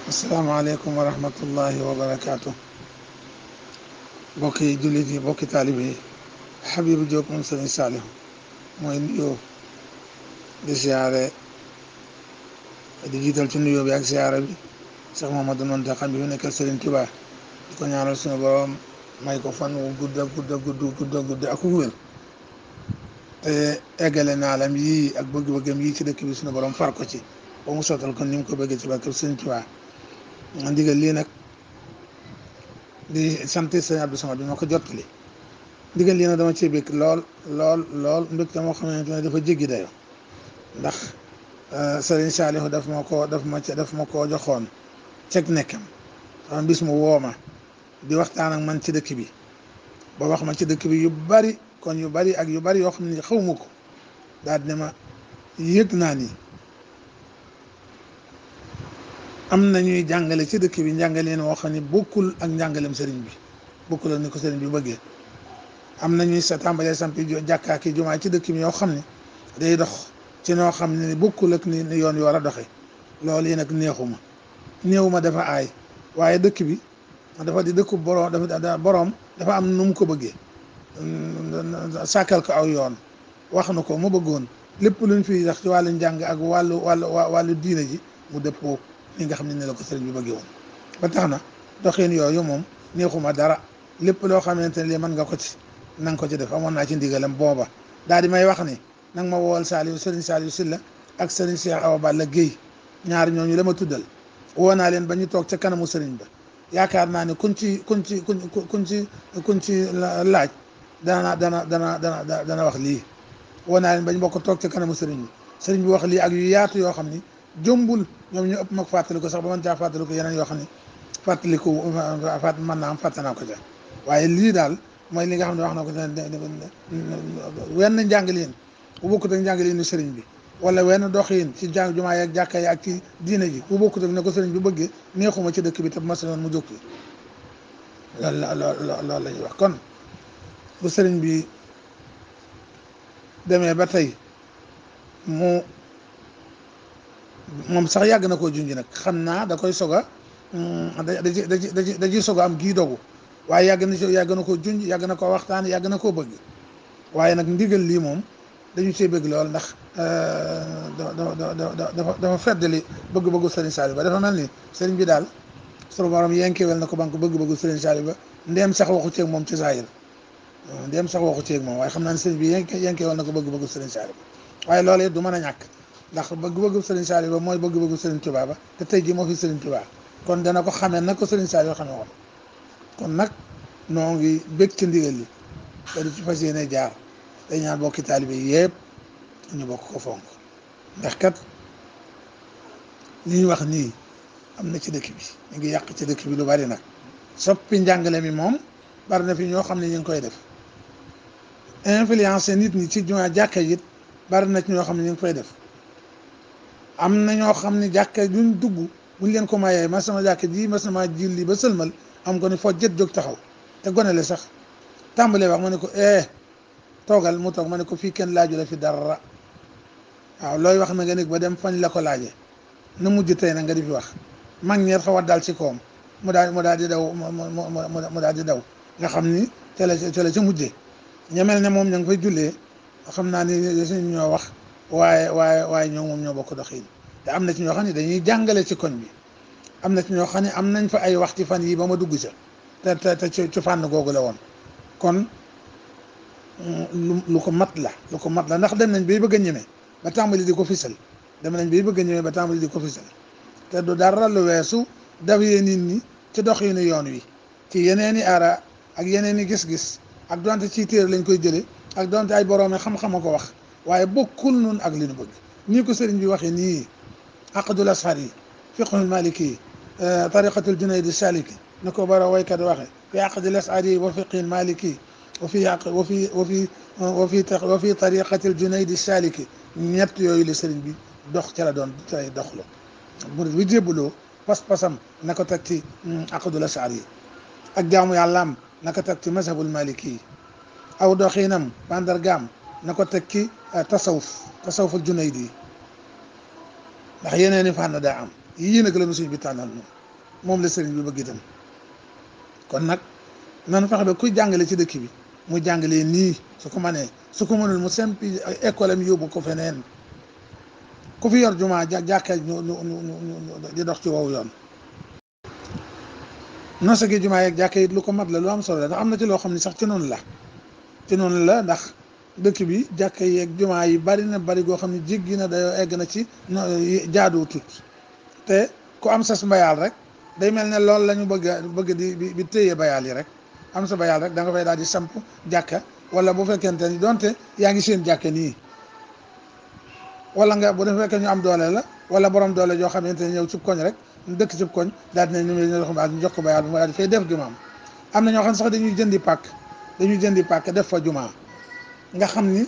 asalaamaaleykum wa rahmatullahi wa barakaatu. mbokki jullit yi mbokki taalibe yi Habibou Diop moom Sëriñ Saalihu mooy nuyoo di siyaare di jiital ci nuyoo bi ak siyaare bi Cheikh Mouhamadou Mountakha bi fi nekkal Sëriñ Tuubaa di ko ñaanal suñu borom may ko fan wu gudd ak wér te eggale naalam yii ak bëgg-bëggam yii ci dëkk bi suñu borom far ko ci ba mu sottal ko ni mu ko bëggee ci barkeb Sëriñ Tuubaa. ndigal lii nag di sant sëñ Abdou Samad bi ma ko jottali ndigal lii nag dama cee bëgg lool mbégte moo xamante ne dafa jéggi dayo ndax Sëriñ Saalihu daf ma ko joxoon ceg nekkam xam bis mu wooma di waxtaan ak man ci dëkk bi ba wax ma ci dëkk bi yu bari ak yu bari yoo xam ne xaw ma ko daal ne ma yëg naa ni am na ñuy jàngale ci dëkk bi njàngaleen woo xam ne bokkul ak njàngalem sëriñ bi bokkul ak ni ko sëriñ bi bëggee am na ñuy sa tàmbalee sampi jàkkaa ki jumaa ci dëkk bi yoo xam ne day dox ci noo xam ne bokkul ak ni yoon yu war a doxe loolu yi nag néewuma dafa aay waaye dëkk bi dafa di dëkku boroom dafa am nu mu ko bëggee sàkkal ko aw yoon wax na ko mu bëggoon lépp luñ fiy tax ci wàllu njàng ak wàllu diine ji mu dëppoo li nga xam ne la ko sëriñ bi bëggee woon ba tax na doxin yooyu moom neexuma dara lépp loo xamante ne lii mën nga ko ci na nga ko ci def amoon naa ci ndigalam booba daal di may wax ni nag ma wool sëriñ Saliou Sylla ak sëriñ Cheikh Awa Balla Guèye ñaar ñooñu la ma tuddal woo naa leen ba ñu toog ca kanamu sëriñ ba yaakaar naa ne kuñ ci laaj dana wax lii woo naa leen ba ñu bokk toog ca kanamu sëriñ bi wax lii ak yu yaatu yoo xam ni jombul ñoom ñu ëpp mag fàttaliku sax ba mën caa fàttaliku yeneen yoo xam ne mën naa am fàtte naa ko ca waaye lii daal mooy li nga xam ne wax na ko wenn njàngaleen bu bokkut ak njàngaleen sëriñ bi wala wenn doxiin ci jumaa yi ak jàkka yi ak ci diine ji bu bokkut ak ne ko sëriñ bi bëggee neexuma ci dëkk bi te bu ma sañoon mu jóg fi loolu la ñuy wax kon bu sëriñ bi demee ba tey moom sax yàgg na koo junj nag xam naa da koy soga da ciy soga am gii dogu waaye yàgg na koo junj yàgg na koo waxtaan yàgg na koo bëgg waaye nag ndigal lii moom dañu cee bëgg lool ndax dafa feddali bëgg-bëggu Sëriñ Saaliw ba dafa mel ni sëriñ bi daal sunu borom yenkewel na ko banque bëgg-bëggu Sëriñ Saaliw ba ndeem sax waxu ceeg moom ci saayir ndeem sax waxu ceeg moom waaye xam naa ne sëriñ bi yenkewel na ko bëgg-bëggu Sëriñ Saaliw ba waaye loolu it du mën a ñàkk ndax bëgg-bëggu Sëriñ Saaliw ba mooy bëgg-bëggu Sëriñ Tuubaa ba te tey jii moo fi Sëriñ Tuubaa kon dana ko xamee nag ko Sëriñ Saaliw xamee woon kon nag noo ngi bëgg ci ndigal li te du ci fas yéene jaar day ñaan bokki taalibe yëpp ñu bokk ko fonk ndax kat li ñu wax nii am na ci dëkk bi ñu ngi yàq ci dëkk bi lu bari nag soppi njàngale mi moom bari na fi ñoo xam ne ñu ngi koy def influence nit ñi ci jumaa jàkka it bari na ci ñoo xam ne ñu ngi koy def am na ñoo xam ne jàkka duñ dugg buñ leen ko mayee ma sama jàkka ji ma sama julli ba sëlmal am ko ni foo jët jóg taxaw te gone le sax tàmbalee wax ma ne ko toogal mu toog ma ne ko fii kenn laaju la fi dara waaw looy wax na nga nekk ba dem fañ la ko laajee na mujj tey na nga di fi wax mag ñeer xaw a dal ci koom mu daal di daw mu daal di daw nga xam ni te la ca mujjee ñemel ne moom ña ngi fay jullee xam naa ni suñ ñoo wax waaye ñoo moom ñoo bokk doxiin te am na ci ñoo xam ne dañuy jàngale ci koñ bi am na ci ñoo xam ne am nañ fa ay wax ci fan yi ba ma dugg ca te ci fànn googu la woon kon lu ko mat la ndax dem nañ bay bëgg a ñeme ba tàmbali di ko fisal te du dara lu weesu dawee nit ñi ci doxiinu yoon wi ci yeneeni aara ak yeneeni gis-gis ak donte ci téere lañ koy jële ak donte ay boroomi xam-xam ko wax waaye bokkul nun ak li nu bëgg nii ko sëriñ bi waxee nii aqdul ashari fiqhul maliki tariqatul junaydi saliki na ko bara waykat waxe fi aqdul ashari wa fiqhil maliki wa fi tariqatil junaydi saliki ñett yooyu la sëriñ bi dox ca la doon tay doxlo murid bi jébbaloo pas-pasam na ko teg ci aqdul ashari ak jaamu yàllaam na ko teg ci mazhabul maliki aw doxiinam bandargaam na ko teg ci tasawuful junaydi ndax yeneen i fànn daa am yii nag la nu suñ bi tànnal moom moom la sëriñ bi bëgg itam kon nag nanu fexe ba kuy jàngale ci dëkk bi mu jàngalee nii su ko mënee su ko mënul mu sempi école am yóbbu ko feneen ku fi yor jumaa jàkkee ñu di dox ci wow yoon nosa gi jumaa yeeg jàkkee it lu ko mat la lu am solo la ndax am na ci loo xam ne sax ci noonu la ndax dëkk bi jàkka yeeg jumaa yi bari na bari goo xam ne jéggi na dayoo egg na ci jaadoo tut te ku am sas mbayaal rek day mel ne loolu la ñu bëgg di téye bayaal yi rek am sa bayaal rek da nga fay daal di samp jàkka wala bu fekkente ni donte yaa ngi seen jàkka nii wala nga bu fekkee ñu am doole la wala borom doole joo xamante ne ñëw ci koñ rek dëkk ci koñ daal di ne ñu jox ko bayaal bi mu daal di fay def jumaam am na ñoo xam ne sax dañuy jëndi pàkk def fa jumaa nga xam ni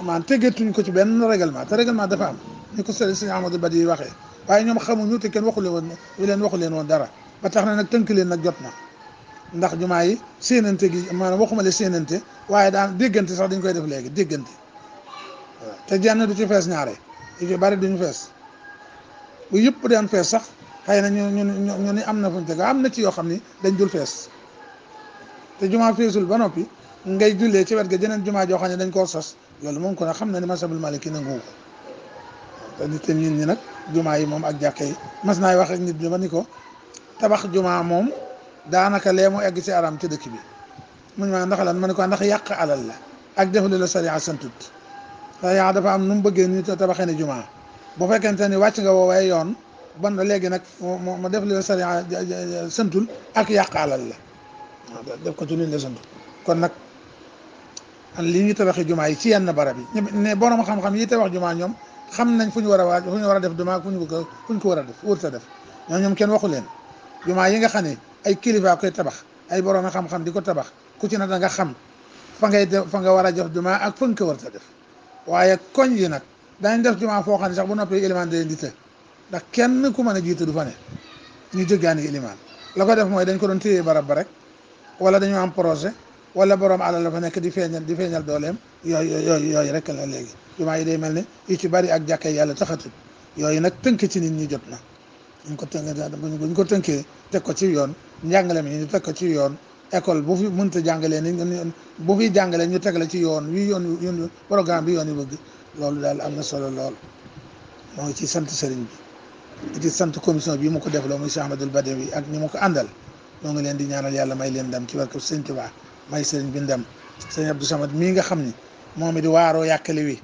man teggeetuñ ko ci benn règlement te règlement dafa am ni ko sëñ Amadou Badi yi waxee waaye ñoom xamuñu te kenn waxu leen woon dara ba tax na nag tënk leen nag jot na ndax jumaa yi séenante gi maanaam waxuma le séenante waaye daan déggante sax dañ koy def léegi déggante waaw te jenn du ci fees ñaare yi ci bari duñu fees bu yëpp daan fees sax xëy na ñu ni am na fuñ teg am na ci yoo xam ni dañ dul fees te jumaa feesul ba noppi ngay jullee ci wet ga jeneen jumaa joo xam ne dañ koo sos loolu moom ko nag xam na ni masabul maliki nangu ko te nit ñi nag jumaa yi moom ak jàkka yi mas naay wax ak nit ñi ba ni ko tabax jumaa moom daanaka lee mu egg ci aram ci dëkk bi mu ne ma ndax lan ma ne ko ndax yàq alal la ak def li la sariya santut sariya dafa am nu mu bëggee ñu tabaxee ne jumaa bu fekkente ni wàcc nga woowee yoon ban léegi nag ma def li la sariya santul ak yàq alal la waaw def ko ci luñ la santul kon nag li ñu tabaxee jumaa yi ci yenn barab yi ne borom xam-xam yi tabax jumaa ñoom xam nañ fu ñu war a def jumaa fu ñu ko war a def wërta def ñoom kenn waxu leen jumaa yi nga xam ne ay kilifa koy tabax ay borom xam-xam di ko tabax ku ci na da nga xam fa nga war a def jumaa ak fa nga ko wërta def waaye koñ yi nag dañ def jumaa foo xam ne sax bu noppee ilimaan da leen di të ndax kenn ku mën a jiite du fa ne ñu jëggaani ilimaan la ko def mooy dañ ko doon téye barab ba rek wala dañoo am projet wala borom alal la fa nekk di feeñal dooleem yooyu rek la léegi jumaa yi day mel ne yu ci bari ak jàkkee yàlla taxatut yooyu nag tënk ci nit ñi jot na buñ ko tënkee teg ko ci yoon njàngale mi ñu teg ko ci yoon école bu fi mënta jàngalee ni bu fi jàngalee ñu teg la ci yoon yoon programme bi yoon yi bëgg loolu daal am na solo lool moo ngi ci sant sëriñ bi di ci sant commission bi mu ko def loo muy Cheikh Ahmadul Badawi ak ñi mu ko àndal ñoo ngi leen di ñaanal yàlla may leen ndam ci barke sëriñ Tuubaa may sëriñ bi ndam sëriñ Abdou Samad mii nga xam ni moom it di waaroo yàkkali wi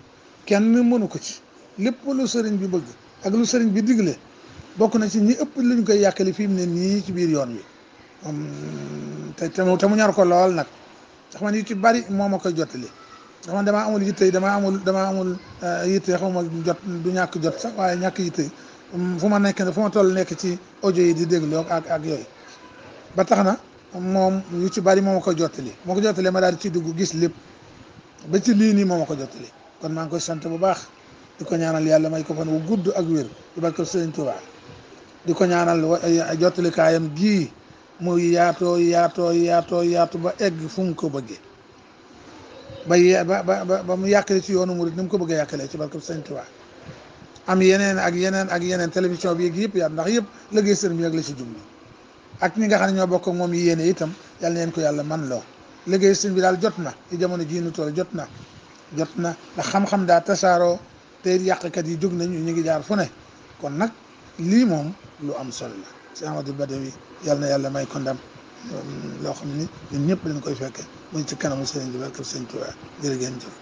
kenn mënu ko ci lépp lu sëriñ bi bëgg ak lu sëriñ bi digle bokk na ci ñi ëpp luñ koy yàkkali fi mu ne nii ci biir yoon wi te mu ñor ko lool nag sax man yu ci bari moo ma koy jottali ndax man damaa amul yitte damaa amul yitte xaw ma jot du ñàkk jot sax waaye ñàkk yitte fu ma nekk fu ma toll nekk ci audio yi di déglu ak yooyu ba tax na moom yu ci bari moo ma koy jottali moo ko jottalee ma daal di ci dugg gis lépp ba ci lii nii moo ma ko jottali kon maa ngi koy sant bu baax di ko ñaanal yàlla may ko fan wu gudd ak wér di barke Sëriñ Tuubaa di ko ñaanal jottali kaayam gii muy yaatu ba egg fu mu ko bëggee ba mu yàkkale ci yoonu murid ni mu ko bëggee yàkkalee ci barke Sëriñ Tuubaa am yeneen télévision bi yëpp yaatu ndax yëpp liggéey sëriñ bi rek la ci jublu ak ñi nga xam ne ñoo bokk ak moom yéene itam yàlla na leen ko yàlla man loo liggéey sëriñ bi daal jot na ci jamono jii nu toll jot na ndax xam-xam daa tasaaroo te yàqkat yi jóg nañu ñu ngi jaar fu ne kon nag lii moom lu am solo la Cheikh Ahmadou Badawi yàlla na yàlla may ko ndam loo xam ni ñun ñëpp lañ koy fekke muy ci kanamu sëriñ bi barke Sëriñ Tuubaa jërë ngeen jëf